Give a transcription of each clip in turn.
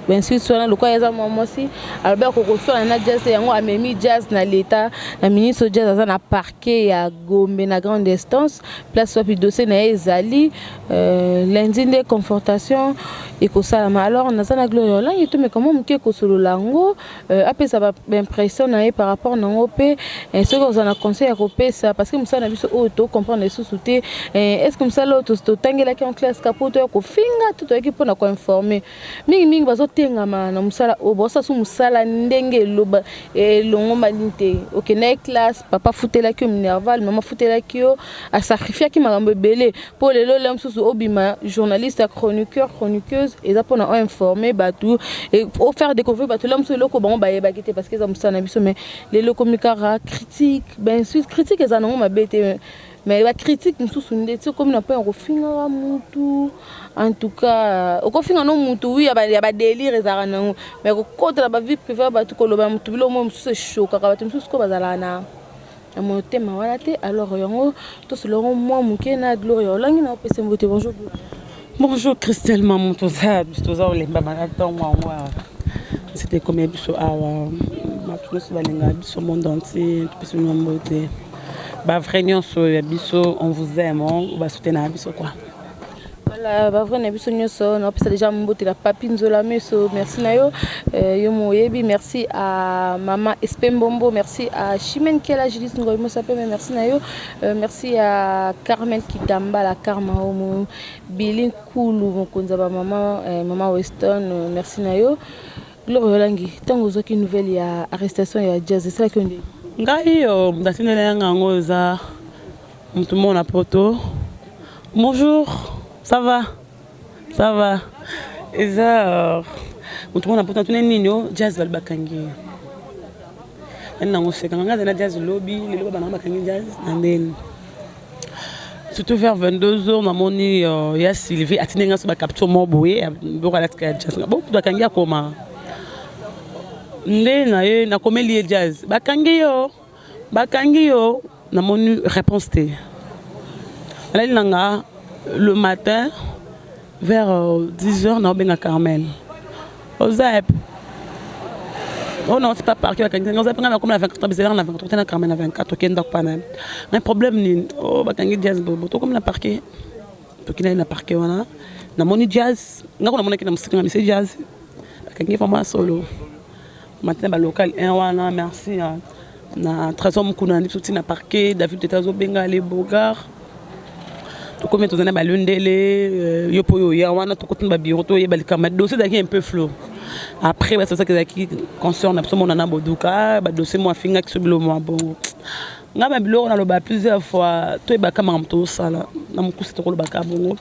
Bainsulte wana, lokola eza mwa mwasi, alobi akokoswana na Jazz te. Yango amemi Jazz na leta na ministre. Jazz aza na parquet ya Gombe, na grande instance, place wapi dossier na ye ezali. Lundi nde confrontation ekosalama. Alors naza na Gloria Olangi, tomeka mwa moke kosolola yango, apesa baimpression na ye par rapport nango mpe soki ozala na conseil ya kopesa, parce que mosala na biso oyo tocomprendre lisusu te. Est ce que mosala oyo totangelaki en classe ka po toya kofinga, to toyaki mpona koinformer? Mingimingi bazotengama na mosala oyo, baosala so mosala ndenge eloba elongombani te. Okendaki classe, papa afutelaki yo minerval, mama afutelaki yo, asacrifiaki makambo ebele mpo lelo le mosusu obima journaliste ya chroniqueur, chroniqueuse. Eza mpona oinformer bato, ofaire découvrir bato le mosusu eloko bango bayebaki te, parce que eza mosala na biso. Mais lelo ekomi kaka critique, bainsulte. Critique eza nango mabe te, mais bacritique mosusu nde ti okomi na point ya kofingaka mutu. En tout cas, okofinga no mutu, wi, ya badélire ezalaka nango, mais kokotela bavie privée ya bato, koloba mutu biloko mo mosusu eshokaka bato mosusu ko bazalaka na motema wana te. Alors yango tosolongo mwa moke na Gloria Olangi na opesa mbote. Bonjour. Bonjour Christelle Mamou, toza biso, toza kolemba bana ntongo yango awa. C'était comme biso awa, bato nyonso balingaka biso, monde entier, topesi bino mbote. Bavrai nyonso ya biso, on vous aime, basoutenaka biso quoi. Voilà, bavrai na biso nyonso, naopesa déjà mbote na Papi Nzola Meso, merci na yo, yo moyebi. Merci à mama Espe Mbombo, merci à Chimène Kela, Judith Ngoy Mosa Peme, merci na yo. Merci à Carmel Kitamba, la Karma Omo Billy Nkulu, mokonzi ya bamama, mama Weston, merci na yo. Gloria Olangi, ntango ozwaki nouvelle ya arrestation ya Jazz, esalaki yo ndenge? Ngai oyo moto atindela yanga yango eza motu moko na poto. Bonjour, ça va, ça va. Eza motu moko na poto. Natuni nini o Jazz, bali bakangi ye nani nango. Sekanga ngai aza na Jazz lobi, lelo babananga bakangi Jazz na ndeni. Surtout vers 22 heures, namoni ya Sylvie atindi nga so bacapture moko boye, biloko alatika ya Jazz. Bo bakangi, akoma nde na ye, nakomeli ye: "Jazz bakangi yo, bakangi yo." Namoni réponse te. Alali na nga le matin vers 10 heures, naobenga Carmel: "Oza ep oyo nauti pa parquet, bakangi nga." Oza mpe nga nakomi na 24, bizelaka na 24 te, na Carmel na 24. Okende ndako pa na ngai, problème nini? O bakangi Jazz bobo, tokomi na parquet. Tokendaki na parquet wana, namoni Jazz. Nga ko namonaki na mosika, nga bise Jazz bakangi vraiment solo matin. Balocal 1 wana, merci na Trésor Mokuna na biso ntina parquet. David Tete azobenga le Bogar. Tokomi, toza na balundele yo mpo oyo oya wana. Tokoti na babiro, toyeba likambo. Dossier ezalaki un peu flou. Après basosaki ezalaki concert na biso monana boduka badossier mo afingaki so bilo mwa bongo. Ngai babiloko naloba plusieurs fois, toyebaka makambo tozosala na mokusi. Tokolobaka bongo,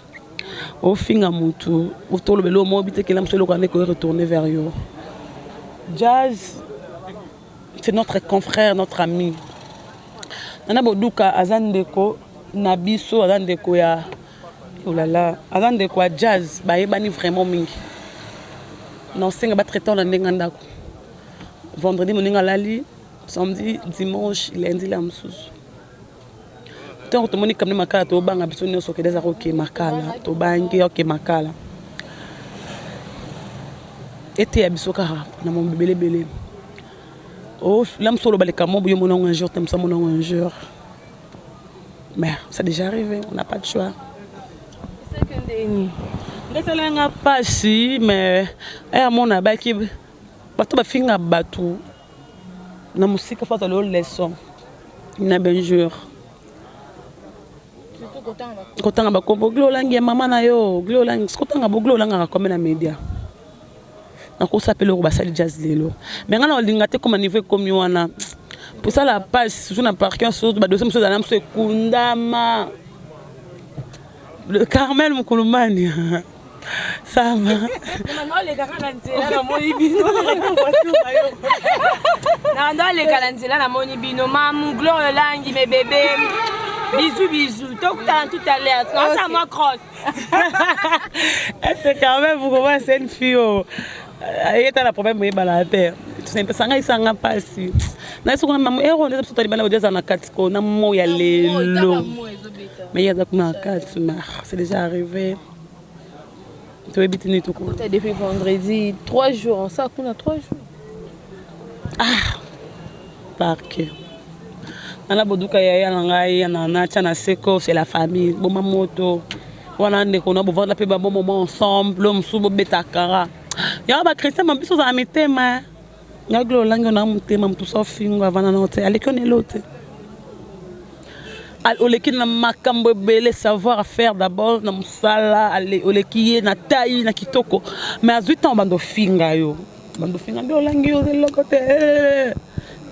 ofinga motu, toloba eloko moko bitekela mosu, eloko wana ekoki retourner vers yo. Jazz, c'est notre confrère, notre ami. Nana Boduka aza ndeko na biso, aza ndeko ya olala, aza ndeko ya Jazz, bayebani vraiment mingi. Na osenga batraiter na ndenge ndako. Vendredi moninga alali, samedi, dimanche, lundi la mosusu, ntango tomoni kamne makala, tobanga biso nyonso. Okende ezaka oke makala, tobangi oke makala. Eteya biso kaka na mobebelebele la mosu oloba likambo boyo, monango un jour te, mosu amonango un jour, mais ça déjà arrivé, on n'a pas de choix. Ndeni? Ngesalanga mpasi, mais ayamona baki bato bafinga bato na mosika, fo azala leçon na benjour. Kotanga bakombo Glo Olangi ya mama na yo, Glo Olangi, kotanga bo Glo olangaka kome na média, nakosa mpe eloko basali Jazz lelo. Mais ngai na olinga te koma niveau ekomi wana posala pasi, surtout na parquet, surtout badossier mosusu ezala mosusu ekundama. Carmel Mokulumani, ça va? Naolekaka na nzela, namoni bino. Naoleka na nzela, namoni bino. Mamu Gloire Olangi, mes bébés, bisous, bisous, tokutana tout à l'heure. Naosala mwa cross. Est-ce quand même vous comprenez, c'est une fille oh eyeta na problème oyebala te, esanga esanga mpasi na soko na mamu ero nde biso talibana odi aza na kati ko na mo ya lelo, mais ye aza kuna na kati. Mais c'est déjà arrivé. Toyebi te nini tokota. Depuis vendredi, 3 jours, osala kuna 3 jours. Ah, parquet nana boduka yaya na ngai ya nana tia na seko, c'est la famille. Boma moto wana, ndeko na bovanda mpe ba bon moment ensemble. Mosusu bobeta kara yango bachrétien ma biso ozala mitema ngai glo olangi ona motema. Motu so ofingo avanda nao te, aleki onelo te, oleki na makambo ebele, savoir faire d'abord na mosala, oleki ye na tai na kitoko, mais azwi ntango bando ofinga yo, bando ofinga nde olangi yo eloko te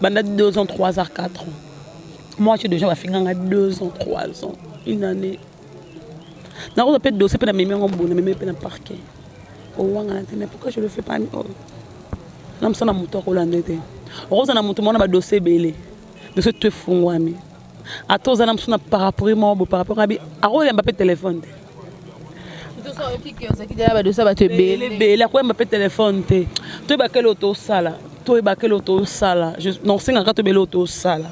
banda 2 ans, 3 ans, 4 ans. Moi, j'ai déjà bafinganga 2 ans, 3 ans, une année. Nakozwa mpe dossier mpe namemi yango boye, namemi mpe na parquet, owangana te. Mais pourquoi je le fais pas? Na mosala, moto akolanda te. Okozala na moto mona badossier ebele, dossier to efungwami, ata oza na mosu na par rapport moko boye, par rapport abi akoyamba mpe telefone te. Ebele akoyamba mpe telefone te. Toyebaka eloko tosala, toyebaka eloko tosala. Nosengaka toyeba eloko tosala.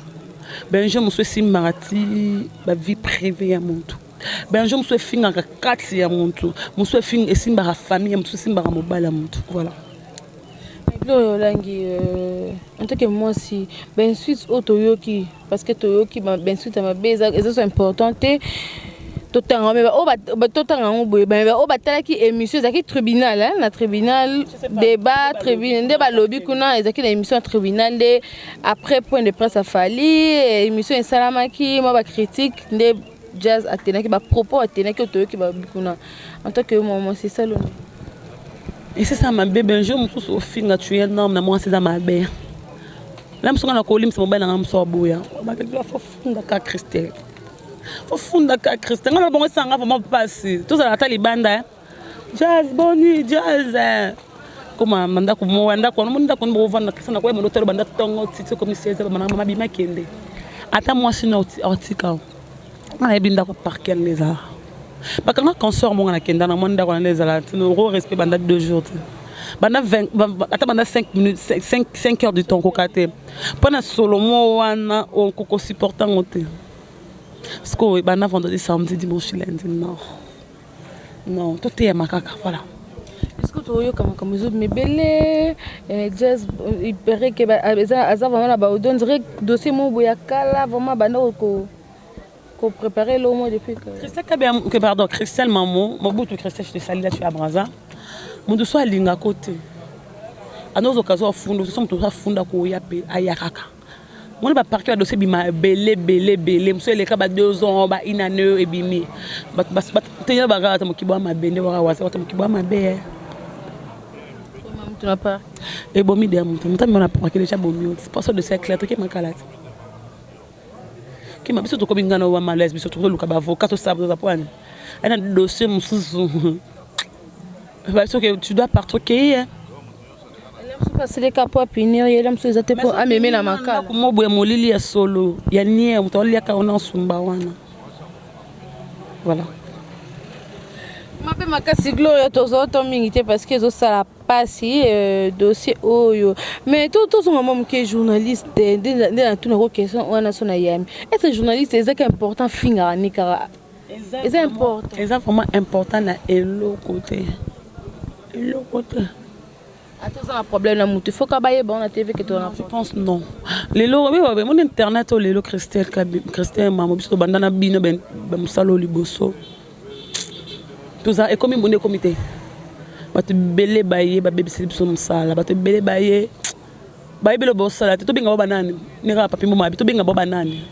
Benjo mosu esimbaka ti bavie privée ya motu, benjo mosu efingaka kati ya motu, mosu esimbaka famille ya motu, esimbaka mobali ya motu. Voilà. Oyo olangi, en tant que mwasi, bainsulte oyo toyoki, parce que toyoki bainsulte ya mabe, eza so important te totanga, me oyo totanga yango boye, oyo batalaki émission ezalaki tribunal, na tribunal, débat tribunal nde balobi kuna, ezalaki na émission ya tribunal nde. Après point de presse afali, émission esalamaki, mwa bacritique nde Jazz atenaki, bapropos atenaki, oyo toyoki balobi kuna. En tant que yo mwasi, esaloni? Esesa mabe. Benjo mosusu ofinga, tu es un homme na mwasi, eza mabe. Na mosu nga na kolimisa mobali nanga mosu aboya, fofundaka Christelle, fofundaka Christelle. Nga na bongo esanga vraiment mpasi. Tozala ata libanda, Jazz boni, Jazz koma na ndako mo, ndako wana omoni, ndako wana bovanda, Christian nakoyeba ndo talo banda ntongo titi okomi 16, bamana mama bima kende. Ata mwasi no otika nga, nayebi ndako parquet nde ezala bakanga consort monga, nakenda na mwa ndako wana nde ezala ro respect banda 2 jours te, banda 20, ata banda 5 minutes, 5 heures du temps koka te mpo na solo mo wana okokosupporte yango te. Parce que banda vendredi, samedi, dimanche, lundi, non non, toteyama kaka, voilà. Est ce que toyoka makambo ezobima ebele, Jazz ipereke aza vraiment na baaudio, on dirait dossier moko boye ya kala, vraiment banda kopréparer eloko moko depuis que Christelle Kabia, que pardon, Christelle Mamo, Mobutu Christelle, je te salue là, tu es à Brazza. Moto so alingako te. Anozoka zo afunda, so moto afunda koya pe aya kaka. Mona baparquet, badossier ebima ebele ebele ebele, mosu eleka ba 2 ans, ba une année ebimi. Tenya bakaka ta mokibo ya mabe nde waka waza wata mokibo ya mabe. Moto na part. Ebomi de ya moto, moto amema na parquet déjà bomi oti poso dossier clair, toke makala te, kima biso tokomi ngana wa malaise, biso tokoluka baavocat, tosala toza po ani ana dossier mosusu soki tu dois partir, okei. Mosusu asilika mpo apunir ye, mosusu eza te mpo ameme na makala. Mobo ya molili ya solo ya nie, moto aliaka wana nsumba wana, voilà. Mabe makasi. Gloria, tozwa to mingi te parce que ezosala mpasi dossier oyo, mais tozonga mwa moke. Journaliste nde natunako question wana so na yami: être journaliste ezaki important? Fingaka ni kaka eza important? Eza vraiment important na eloko te, eloko te. Ata oza na problème na motu, faut ka bayeba wana TV ke tona? Je pense non. Lelo moni internet oyo lelo, Christelle, Christelle mamo, biso tobanda na bino bamosala oyo liboso, toza ekomi mbonde, ekomi te. Bato ebele baye babebiseli biso mosala, bato ebele baye bayebi lo bosala te. Tobenga bao banani? Ne kaka papi mboma, tobenga bao banani?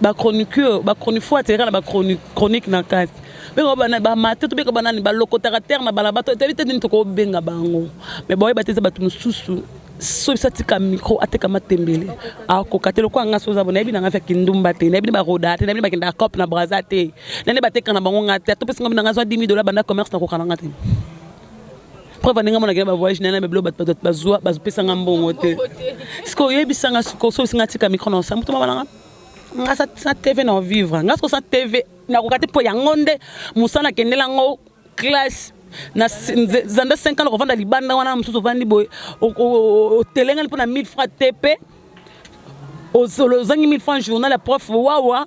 Bachroniqueur, bachroniqueur ateleka na bachronique na kati, benga bao banani? Bamate, tobenga banani? Balokotaka terre na balaba, toyebi te nini tokobenga bango, mais baoyeba te. Eza bato mosusu so biso atika micro, ateka matembele, akoka te. Lokola nga so oza bo, nayebi nanga fia kindumba te, nayebi ne baroda te, nayebi ne bakendaka cope na Braza te, nani bateka na bango nga te. Atopesi nga nanga zwa 10 000 $, banda commerce, nakoka nanga te. Preuve, ndenge monakende bavoyage nana mebilo, bato bazwa bazopesanga mbongo te. Sikoyo oyebisanga, sikoyo so obisinga tika micro na osala moto mabalanga nga sa TV na ovivre nga siko sa TV nakoka te, mpo yango nde mosala nakendela yango classe na zanda 5 ans. Nakovanda libanda wana mosusu, ovandi boye, otelengani mpo na 1000 francs te, mpe ozangi 1000 francs journal ya prof wawa.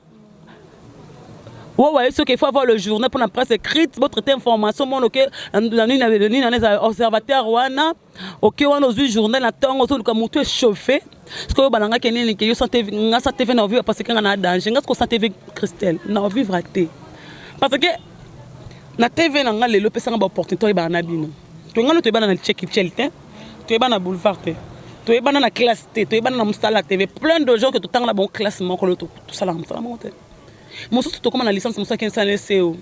Wawa ye soki il faut avoir le journal mpona presse écrite, botraite information mona oke na nini na eza observateur wana, oke wana ozwi journal na ntongo, ozoluka motu echauffe. Soki oyo balangaki nini ke yo sans TV, nga sans TV na ovivre, parce que nga na danger. Nga siko sans TV, Christelle, na ovivre te, parce que na TV na nga lelo epesanga baopportunité oyebaka na bino. Toyengano, toyebana na Tcheki te, toyebana na boulevard te, toyebana na classe te, toyebana na mosala TV. Plein de gens que totanga na bango classe moko, lelo tosalaka mosala moko te. Mosusu tokóma na licence, mosusu akendisala na SEO,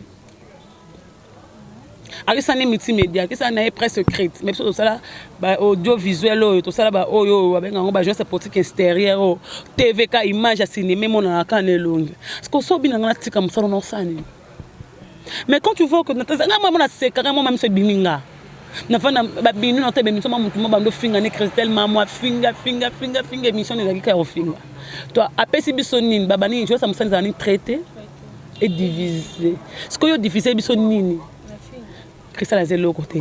akesala ne multimédia, akesala na ye presse écrite. Mais biso tosala baaudiovisuel oyo, tosala baoyo babenga yango baagence politique extérieure oyo TVK, image ya cinéma emonanaka kaka na elongi. Parce que so obinanga, natika mosala na osala nini? Mais quand tu vois que nga mwa nasekaka mwa miso ebimi, nga nafanda babinu na te bémission ma motu mo bando finga ne Christelle mamwa, finga finga finga finga, émission ezalaki kaka kofinga. To apesi biso nini? Baba nini josa mosala ezala nini? Traité et divisé. Sikoyo divise biso nini? Christelle aza eloko te,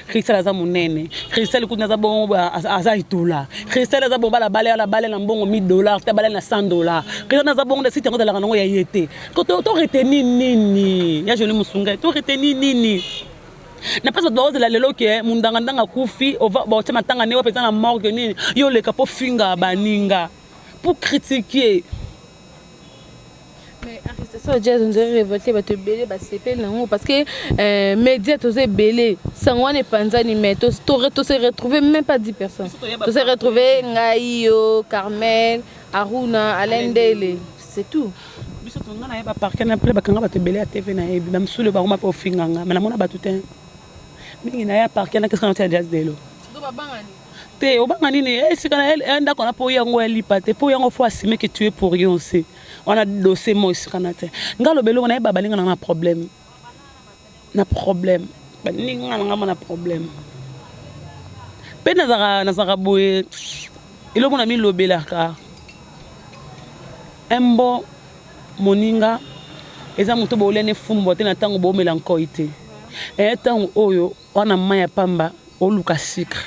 Christelle aza monene, Christelle kutu aza bongo, aza etula, Christelle aza bongo bala bale ala bale na mbongo 1000 $, te bale na 100 $. Christelle aza bongo na site yango ezalaka nango ya ye te. To retenir nini ya Joli Mosungai? To retenir nini na mpasi? Bato bakozela lelo ke mundangandanga akufi, baotia matanga ne wapi, eza na morgue nini, yo oleka mpo finga baninga pour critiquer. Mais arrestation Jazz, on dirait révolté bato ebele, basepeli nango, parce que média toza ebele, sango wana epanzani, mais tose retrouve même pas 10 personnes. Tose retrouve ngai, yo, Carmel, Aruna, Alain Ndele, c'est tout. Biso tonga nayeba parke na ple bakanga bato ebele ya TV, nayebi bamisulu bakoma mpe ofinganga, me namona bato te mingi na ya parke na keska na tia Jazz lelo te. Obanga nini? Esika na ndako na mpo yango elipa te, mpo yango faut assumer que tu es pour rien aussi. Wana dossier mo esika na te. Nga aloba eloko, nayeba baninga na problème, na problème baninga na nga mo na problème mpe nazalaka boye. Eloko na milobelaka, un bon moninga eza moto boolene fumbwa te na ntango boomela nkoi te. Eya ntango oyo wana mai ya pamba, oluka sucre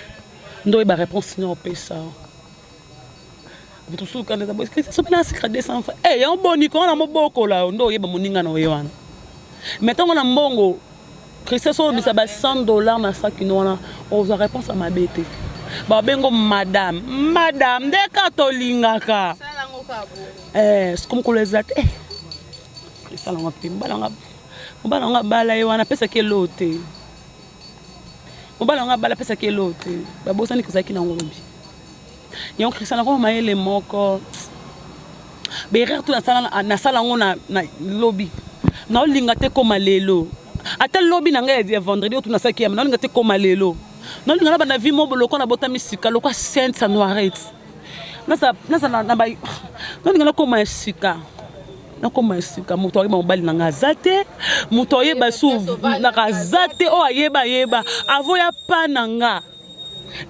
nde oyeba réponse nini opesa moto mosusu. Kanda eza soki na sucre 200 francs, eh, yango boni ko wana mobokola nde oyeba moninga na oye wana. Mais ntango na mbongo, Christian, so obisa ba 100 $ na sakino wana, ozwa réponse ya mabe te. Babengo madame, madame nde ka tolingaka. Siko mokolo eza te, esalanga mpe mobala nga abala ye wana, apesaki elo te. Mobala nga abala, apesaki elo te, babosani kozalaki nango lobi yango. Christian, nakoma mayele moko, baerreur to nasala yango na lobi, naolinga te koma lelo. Ata lobi na ngai ya vendredi oyo nasalaki yama, naolinga te koma lelo. Naolinga na banda vie mo loko nabotami sika, lokwa sainte Sanoiret, nazala naolinga nakoma ya sika, nakoma ya sika. Moto ayeba mobali na ngai aza te, moto ayeba su naka aza te. Oyo ayeba ayeba avo ya pa na nga,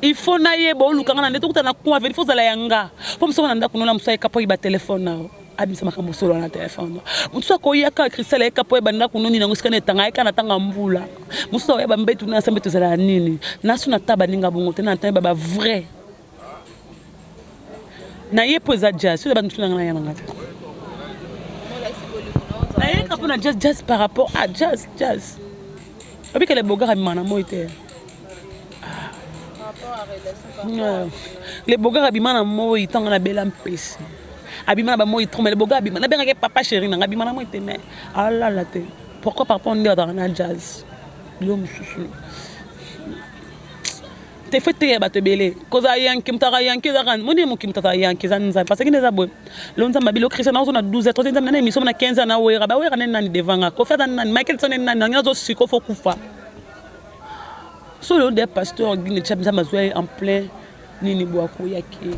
il faut nayeba oluka nga na nde tokuta na coin, il faut ozala ya nga mpo mosu na ndako nona. Mosu ayeka mpo oyeba telefone na yo, abimisa makambo solo na telefone. Mosusu akoyaka Kristal, ayeka mpo oyeba ndako noni nango esika na etanga, ayeka na ntanga mbula. Mosusu akoyeba mbetu na sa mbetu ezala nini. Nasu na ta baninga bongo te, na ta ba vrai na ye mpo eza Jazz. Soki bato mosusu nanga naya nanga te, nayeka mpo na Jazz. Jazz par rapport à Jazz, Jazz obikele bogara abima na moi te. Le bogar abima na moi ntango nabela mpesi, abima na bamoi trop. Mais le bogar abima, nabengaki papa chéri nanga, abima na moi te, mais alala te. Pourquoi? Par rapport nde azalaka na Jazz bilo mosusu te. Faut teya bato ebele kozala yanke. Moto aka yanke ezaka moni moki, moto azala yanke eza Nzambe, parce que nde eza boye. Lo Nzambe abilo Christian nazo na 12 3 Nzambe na émission na 15 ans na wera bawera nani nani devant nga, Kofi aza nani, Michael Jackson nani nani nazosiko fo kufa. So lelo de pasteur Gine tia Nzambe azwa ye en plein nini boye, akoyaki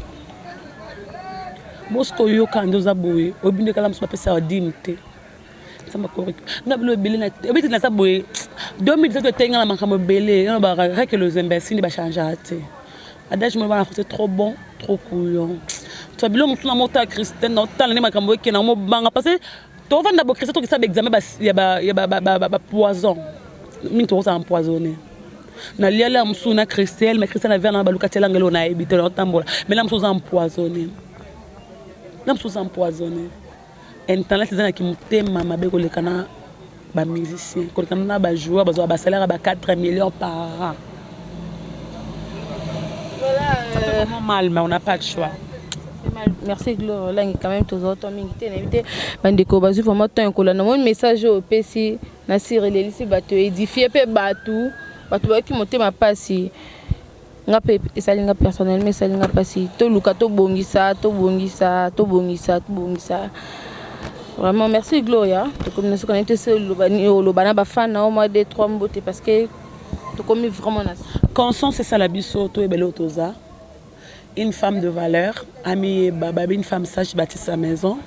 bosiko oyoka nde oza boye, oyebi nde kala mosu bapesaka dime te. Nzambe akoriki nga bilo ebele obeti naza boye. 2017 etenga na makambo ebele yana bareke les imbéciles bachangeaka te. Adage mo bana français, trop bon, trop couillon. To bilo mosu na mota Christine na otala nde makambo ekenda mobanga, parce que tovanda bo Christian tokisa baexamen ya bapoison mingi, tokozala empoisonné na liala ya mosusu na Christelle. Mais Christelle na na baluka tielanga eloko nayebi te, naotambola, mais na mosusu oza empoisonné, na mosusu oza empoisonné. Internet eza na kimotema mabe koleka na bamusicien, koleka na bajoueur bazwaka basalaire ya ba 4 millions par an. Voilà. Ça fait vraiment mal, mais on n'a pas de choix. Merci Gloire Olangi. Quand même tozwa temps mingi te, nayebi te bandeko bazwi vraiment temps ekolanda. Moni message oyo opesi na sire elelisi bato, édifie mpe bato. Bato bayoki motema mpasi. Nga mpe esali nga personnellement, esali nga mpasi. Toluka tobongisa, tobongisa, tobongisa, tobongisa vraiment. Merci Gloria. Tokomi na suka. Nayebi te se oloba na bafan na o mwa 2 3 mbote, parce que tokomi vraiment na Conscience esala biso toyebele oyo toza. Une femme de valeur amiyeba babi, une femme sage bâtit sa maison,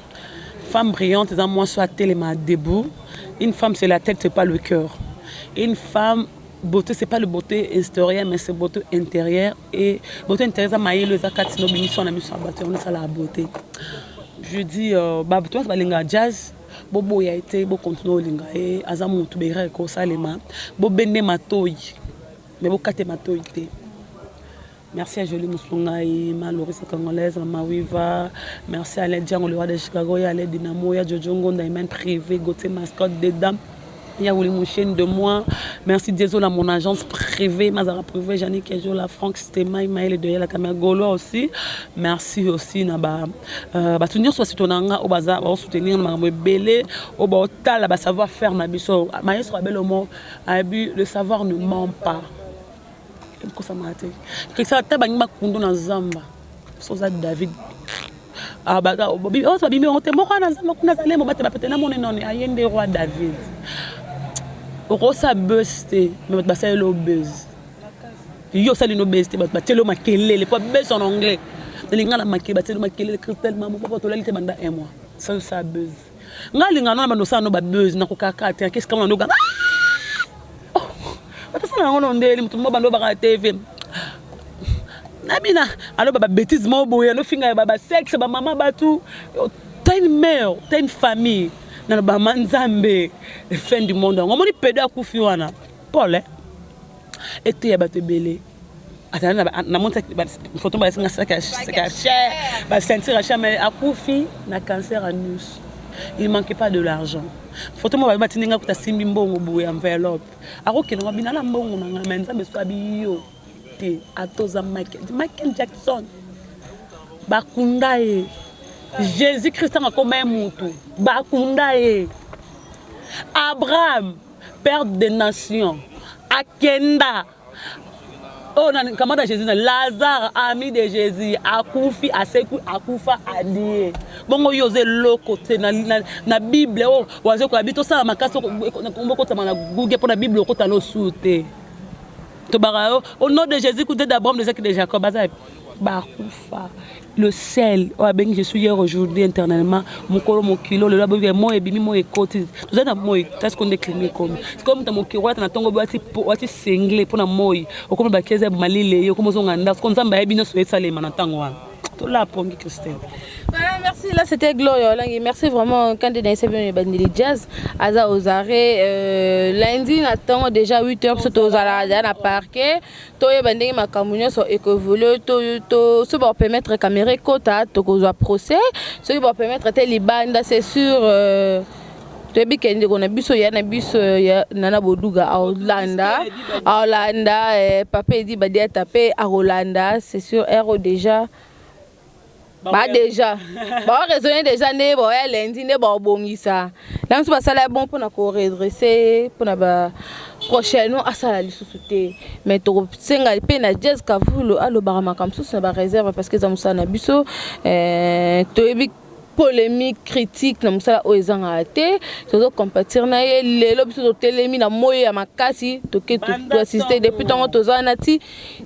femme brillante eza mwasi oyo atelema debout. Une femme, c'est la tête, c'est pas le cœur. Une femme beauté, c'est pas le beauté extérieure, mais c'est beauté intérieure. Et beauté intérieure eza mayele eza kati na obimiso na miso ya bato, yango esalaka beauté. Je dis bato nyonso balingaka Jazz, boboya ye te, bokontinue olinga ye. Aza motu berere ekosalema. Bobende matoi, mais bokate matoi te. Merci à Jolie Moussoungaï, ma Lorissa congolaise, Mama Wiva. Merci à Alain Django, le roi de Chicago, ya Alain Dynamo, ya Jojo Ngonda, Iman Privé, Gauthier Mascotte, des dames. Ya Willy Mouchine de moi. Merci Désolé à mon agence privée, Mazara privée, Yannick Ejola, Franck Stema, Maël de la caméra Gaulois aussi. Merci aussi na ba ba nyonso basito na nga oyo baza soutenir na makambo ebele, oyo baotala ba savoir faire na biso. Maestro Abel Omo ayebi, le savoir ne ment pas. Ekosamaka te. Christian, ata bangi bakundu na zamba, so oza David oyo babimi yango te, moko wana zamba kuna azali mobate bapete na moni noni aye nde roi David. Okosala buzz te, mais bato basaleli o buzz. Yo osali no buzz te, bato batieli yo makelele po buzz en anglais nalinga na makele, batieli yo makelele. Christelle Mamo papa, tolali te banda un mois. Ça osala buzz, nga alinga no na bando osala no babuzz nakokaka te. Akesi kama na bato yango no ndeli motu mo bando baka TV nabina aloba babêtise moko boye, anofinga basexe bamama bato. T'as une mère, t'as une famille. Naloba ma Nzambe, fin du monde yango omoni pedo akufi wana. Paul eteya bato ebele. Namoni photo balasinga saka ya cher, baceinture ya cher, mais akufi na cancer anus. Il manquait pas de l'argent. Photo moko batindi nga kuta, simbi mbongo boye, enveloppe, akokende ngo bina na mbongo na ngai. Mais Nzambe so abi yo te, ata oza Michael Jackson, bakunda ye. Jésus Christ ntango akoma ye mutu, bakunda ye. Abraham, père des nations, akenda oyo nani, camarade ya Jésus na Lazare, ami de Jésus, akufi, asekwi, akufa adie. Bongo yo oza eloko te na Bible oyo wazokola bi tosala makasi okotama na Google mpo na Bible okota na osu te. Tobaka yo au nom de Jésus, Dieu d'Abraham, de Isaac, de Jacob, aza bakufa. Le sel oyo abengi "Je suis hier, aujourd'hui, éternellement". Mokolo mokilo lelo abengi moi ebimi, moi ekoti, tozali na moi kasi konde climat ekomi sikoyo. Moto mokili wata na ntongo wati sengle mpona moi okomi bakeza malile ye okomi ozonga ndako. Siko Nzambe ayebi nyonso esalema na ntango wana. Tola pongi, Christelle. Voilà, merci. Là, c'était Gloria Olangi. Merci vraiment. Quand on a Bandili Jazz, Aza aux arrêts, lundi, on attend déjà 8h, surtout aux arrêts, na parquet. Toyeba ndenge makambo nyonso ekoévolue. To so bapermettre caméra ekota, tokozwa procès. Soki bapermettre te, libanda, c'est sûr. Toyebi ke ndeko na biso, ya na biso, ya Nana Boduga aolanda, aolanda papa Edi Badiata mpe akolanda, c'est sûr. Ero déjà ba déjà baoraisonne déjà nde baoya lundi, nde baobongisa na mosu basala ya bon mpona koredresse, mpona ba prochainement asala lisusu te. Mais tokosenga mpe na Jazz Kavulo alobaka makambo mosusu na baréserve, parce que eza mosala na biso. Toyebi polémique, critique na mosala oyo ezangaka te. Tozocompatir na ye. Lelo biso totelemi na moi ya makasi, toke toassiste depuis ntango toza wana ti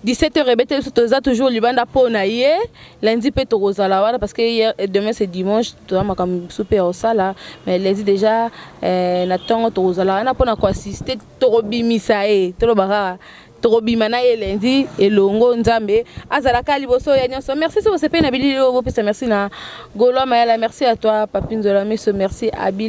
17 heures ebete. Biso toza toujours libanda mpo na ye. Lundi mpe tokozala wana, parce que hier, demain c'est dimanche, toza makambo mosusu mpe ya kosala. Mais lundi déjà na ntongo tokozala wana mpona koassiste. Tokobimisa ye, toloba kaka tokobima na ye lundi elongo. Nzambe azalaka liboso ya nyonso. Merci. So bosepeli na bilili oyo, bopesa merci na Golo Mayala. Merci à toi, Papi Nzola Miso. Merci Abi.